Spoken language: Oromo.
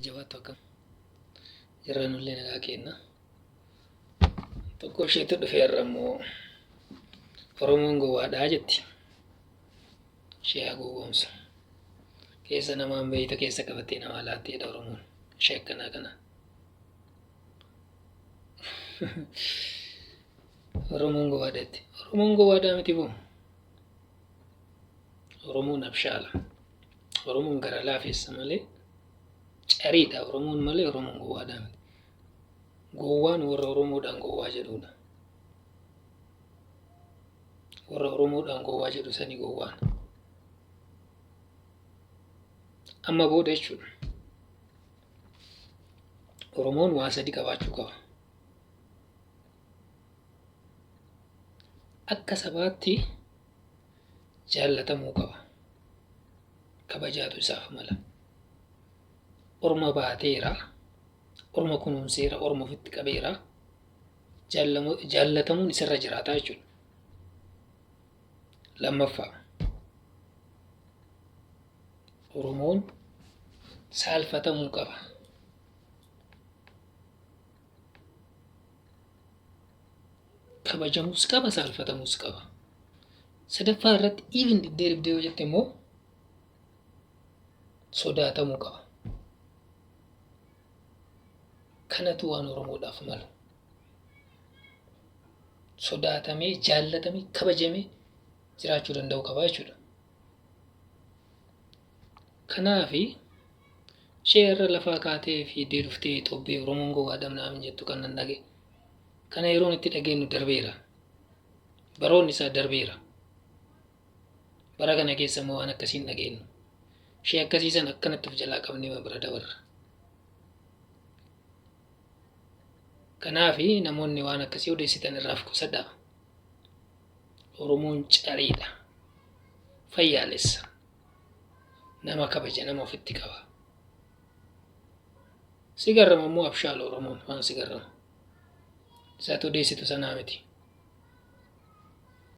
Jabaattu akkam jirra nullee nagaa kenna. Tokko isheetu dhufee har'a immoo Oromoon gowwaadhaa jetti. Ishee haa gowwoomsu. Keessa namaan beeyta keessa qabattee namaa laatti jedha Oromoon. Ishee akkanaa kana. Oromoon gowwaadha jetti. Oromoon gowwaadhaa miti boo. Oromoon abshaala. Oromoon gara laafessa malee cariidha. Oromoon malee Oromoon gowwaadhaa miti. Gowwaan warra Oromoodhaan gowwaa jedhudha. Warra Oromoodhaan gowwaa jedhu sani gowwaan. Amma booda jechuudha. Oromoon waa sadi qabaachuu qaba. Akka sabaatti jaallatamuu qaba. Kabajaatu isaaf mala. Orma baateera, orma kunuunseera, orma ofitti qabeera. Jaallatamuun isarra jiraata jechuudha. Lammaffaa, Oromoon saalfatamuu qaba. Kabajamuus qaba, saalfatamuus qaba. Sadaffaa irratti even diddee dibdee yoo jette immoo sodaatamuu qaba. Kanatu waan Oromoodhaaf malu. Sodaatamee, jaallatamee, kabajamee jiraachuu danda'u qaba jechuudha. Kanaafi ishee irra lafaa kaatee fiiddee dhuftee xobbee Oromoon gowwaadha minaamin jettu kan nan dhage. Kana yeroon itti dhageenyu darbeera. Baroonni isaa darbeera. Bara kana keessa immoo waan akkasii hin dhageenyu. Ishee akkasii sana akkanatti of jalaa qabnee bira dabarra. Kanaafi namoonni waan akkasii odeessitan irraa of qusadhaa. Oromoon cariidha. Fayyaalessa. Nama kabaja, nama ofitti qaba. Si garrama immoo abshaala Oromoon waan si garrama. Isaatu odeessitu sanaa miti.